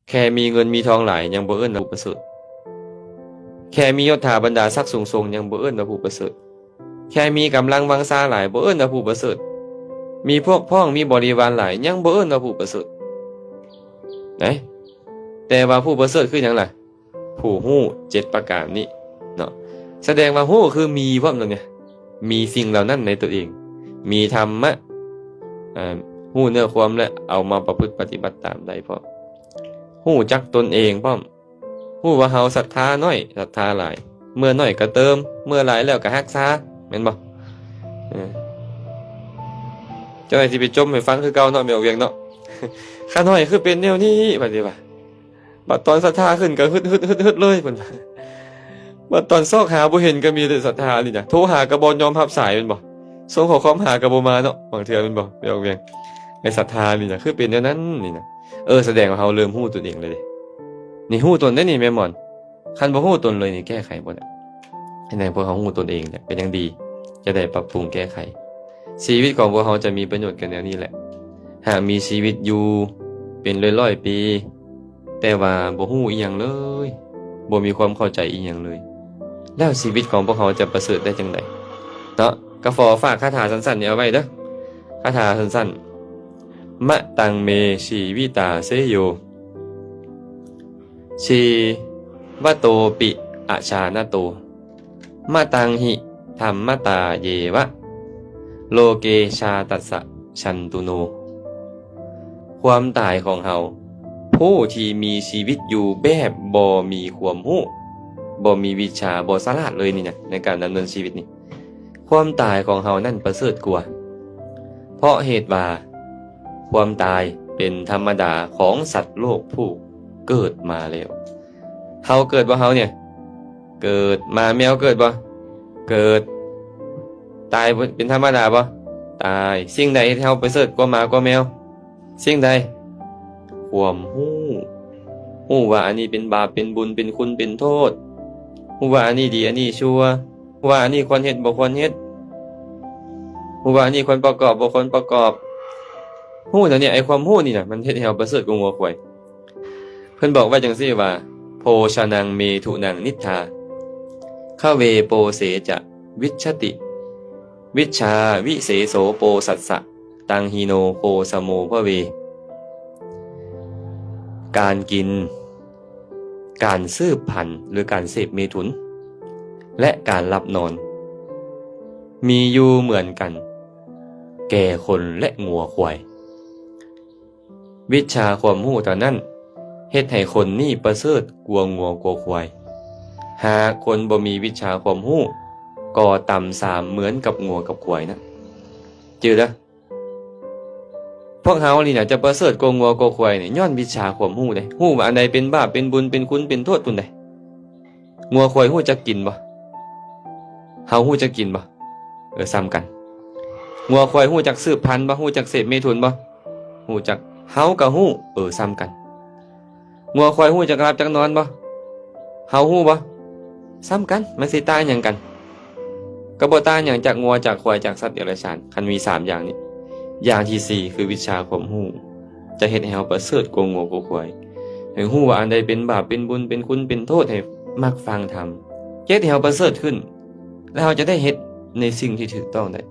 ແຄ່ມີເງິນມີທອງຫຼາຍ ຍັງບໍ່ເອີ້ນວ່າຜູ້ປະເສີດ. ແຄ່ມີຍົດຖາບັນດາສັກສູງສົ່ງ ຍັງບໍ່ເອີ້ນວ່າຜູ້ປະເສີດ. ແຄ່ມີກຳລັງວັງຊາຫຼາຍ ບໍ່ເອີ້ນວ່າຜູ້ປະເສີດ. ມີພວກພ້ອງ ມີບໍລິວານຫຼາຍ ຍັງບໍ່ເອີ້ນວ່າຜູ້ປະເສີດ. ນະ ແຕ່ວ່າຜູ້ປະເສີດຄືຫຍັງລະ? ຜູ້ຮູ້ເຈັດປະການນີ້ເນາະ. ສະແດງວ່າຮູ້ຄືມີພ້ອມແລ້ວນີ້ ມີສິ່ງເຫຼົ່ານັ້ນໃນຕົວເອງ, ມີທຳມະ ເອີ ຮູ້ເນື້ອຄວາມ ແລະ ເອົາມາປະພຶດປະຕິບັດຕາມໄດ້ພ້ອມ, ຮູ້ຈັກຕົນເອງພ້ອມ, ຮູ້ວ່າເຮົາສັດທາໜ້ອຍ ສັດທາຫຼາຍ, ເມື່ອໜ້ອຍກໍເຕີມ, ເມື່ອຫຼາຍແລ້ວກໍຮັກສາ, ແມ່ນບໍ່? ເອີ ເຈົ້າໜ້າທີ່ໄປຈົ່ມໃຫ້ຟັງຄືເກົ່າເນາະ ແມ່ອອກວຽງເນາະ. ຂ້ານ້ອຍຄືເປັນແນວນີ້ ບັດນີ້ວ່າ ບັດຕອນສັດທາຂຶ້ນກໍຮຶດໆໆໆເລີຍ ເພິ່ນວ່າ. ບັດຕອນຊອກຫາບໍ່ເຫັນກໍມີແຕ່ສັດທານີ້ນະ, ໂທຫາກໍບໍ່ຍອມຮັບສາຍ ແມ່ນບໍ່? ສົ່ງຂໍ້ຄວາມຫາກໍບໍ່ມາເນາະ ບາງເທື່ອ ແມ່ນບໍ່? ໄປອອກວຽງ ໄອ້ສັດທານີ້ນະ ຄືເປັນແນວນັ້ນນີ້ນະ. ເອີ ສະແດງວ່າເຮົາເລີ່ມຮູ້ຕົນເອງແລ້ວເດ້. ນີ້ຮູ້ຕົນໄດ້ນີ້ແມ່ໝອນ. ຄັນບໍ່ຮູ້ຕົນເລີຍນີ້ແກ້ໄຂບໍ່ໄດ້. ເຮັດໃຫ້ພວກເຮົາຮູ້ຕົນເອງແຫຼະ ເປັນຢ່າງດີ ຈະໄດ້ປັບປຸງແກ້ໄຂ. ຊີວິດຂອງພວກເຮົາຈະມີປະໂຫຍດກັນແນວນີ້ແຫຼະ. ຫາກມີຊີວິດຢູ່ເປັນຮ້ອຍໆປີ ແຕ່ວ່າບໍ່ຮູ້ອີ່ຫຍັງເລີຍ, ບໍ່ມີຄວາມເຂົ້າໃຈອີ່ຫຍັງເລີຍ, ແລ້ວຊີວິດຂອງພວກເຮົາຈະປະເສີດໄດ້ຈັ່ງໃດເນາະ? ກໍຂໍຝາກຄາຖາສັ້ນໆນີ້ເອົາໄວ້ເດີ້. ຄາຖາສັ້ນໆ ມະຕັງເມຊີວິຕາເຊໂຍ ຊີວະໂຕປິອະຊານະໂຕ ມະຕັງຫິທຳມະຕາເຍວະ ໂລເກຊາຕັດສະສັນຕຸໂນ. ຄວາມຕາຍຂອງເຮົາ, ຜູ້ທີ່ມີຊີວິດຢູ່ແບບບໍ່ມີຄວາມຮູ້, ບໍ່ມີວິຊາ, ບໍ່ສະຫຼາດເລີຍນີ້ນະ ໃນການດຳເນີນຊີວິດນີ້, ຄວາມຕາຍຂອງເຮົານັ້ນປະເສີດກວ່າ. ເພາະເຫດວ່າຄວາມຕາຍເປັນທຳມະດາຂອງສັດໂລກຜູ້ເກີດມາແລ້ວ. ເຮົາເກີດບໍ່ ເຮົານີ້? ເກີດ. ໝາແມວເກີດບໍ່? ເກີດ. ຕາຍເປັນທຳມະດາບໍ່? ຕາຍ. ສິ່ງໃດເຮັດໃຫ້ເຮົາປະເສີດກວ່າໝາກວ່າແມວ? ສິ່ງໃດ? ຄວາມຮູ້. ຮູ້ວ່າອັນນີ້ເປັນບາບເປັນບຸນ ເປັນຄຸນເປັນໂທດ. ຮູ້ວ່າອັນນີ້ດີ ອັນນີ້ຊົ່ວ. ຮູ້ວ່າອັນນີ້ຄວນເຮັດ ບໍ່ຄວນເຮັດ. ຮູ້ວ່າອັນນີ້ຄວນປະກອບ ບໍ່ຄວນປະກອບ. ຮູ້ແນວນີ້ ໄອ້ຄວາມຮູ້ນີ້ນະ ມັນເຮັດໃຫ້ເຮົາປະເສີດກວ່າງົວຄວາຍ. ເພິ່ນບອກໄວ້ຈັ່ງຊີ້ວ່າ ໂພຊະນັງເມທຸນັງນິດທາ ຄະເວໂປເສຈະວິດຊະຕິ ວິດຊາວິເສໂສໂປສັດສະ ຕັງຫິໂນໂຄສະໂມພະເວ. ການກິນ, ການສືບພັນ ຫຼື ການເສບເມຖຸນ ແລະ ການຫຼັບນອນ ມີຢູ່ເໝືອນກັນແກ່ຄົນ ແລະ ງົວຄວາຍ. ວິດຊາຄວາມຮູ້ເທົ່ານັ້ນ ເຮັດໃຫ້ຄົນນີ້ປະເສີດກວ່າງົວກວ່າຄວາຍ. ຫາກຄົນບໍ່ມີວິດຊາຄວາມຮູ້ ກໍຕ່ຳຊາມເໝືອນກັບງົວກັບຄວາຍນະ. ຈື່ເດີ້ ພວກເຮົານີ້ນະ ຈະປະເສີດກວ່າງົວກວ່າຄວາຍນີ້ ຍ້ອນວິດຊາຄວາມຮູ້ເດ້. ຮູ້ວ່າອັນໃດເປັນບາບ ເປັນບຸນ ເປັນຄຸນ ເປັນໂທດ ພຸ້ນເດ້. ງົວຄວາຍຮູ້ຈັກກິນບໍ່? ເຮົາຮູ້ຈັກກິນບໍ່? ເອີ ສ່ຳກັນ. ງົວຄວາຍຮູ້ຈັກສືບພັນບໍ່? ຮູ້ຈັກເສບເມຖຸນບໍ່? ຮູ້ຈັກ. ເຮົາກໍຮູ້. ເອີ ສ່ຳກັນ. ງົວຄວາຍຮູ້ຈັກຫຼັບຈັກນອນບໍ່? ເຮົາຮູ້ບໍ່? ສ່ຳກັນ. ມັນຊິຕ່າງຫຍັງກັນ? ກໍບໍ່ຕ່າງຫຍັງຈາກງົວ ຈາກຄວາຍ ຈາກສັດເດຍລະສານ ຄັນມີສາມຢ່າງນີ້. ຢ່າງທີສີ່ ຄືວິດຊາຄວາມຮູ້ ຈະເຮັດໃຫ້ເຮົາປະເສີດກວ່າງົວກວ່າຄວາຍ. ໃຫ້ຮູ້ວ່າອັນໃດເປັນບາບ ເປັນບຸນ ເປັນຄຸນ ເປັນໂທດ, ໃຫ້ມັກຟັງທຳ ເຮັດໃຫ້ເຮົາປະເສີດຂຶ້ນ ແລະ ເຮົາຈະໄດ້ເຮັດໃນສິ່ງທີ່ຖືກຕ້ອງໄດ້.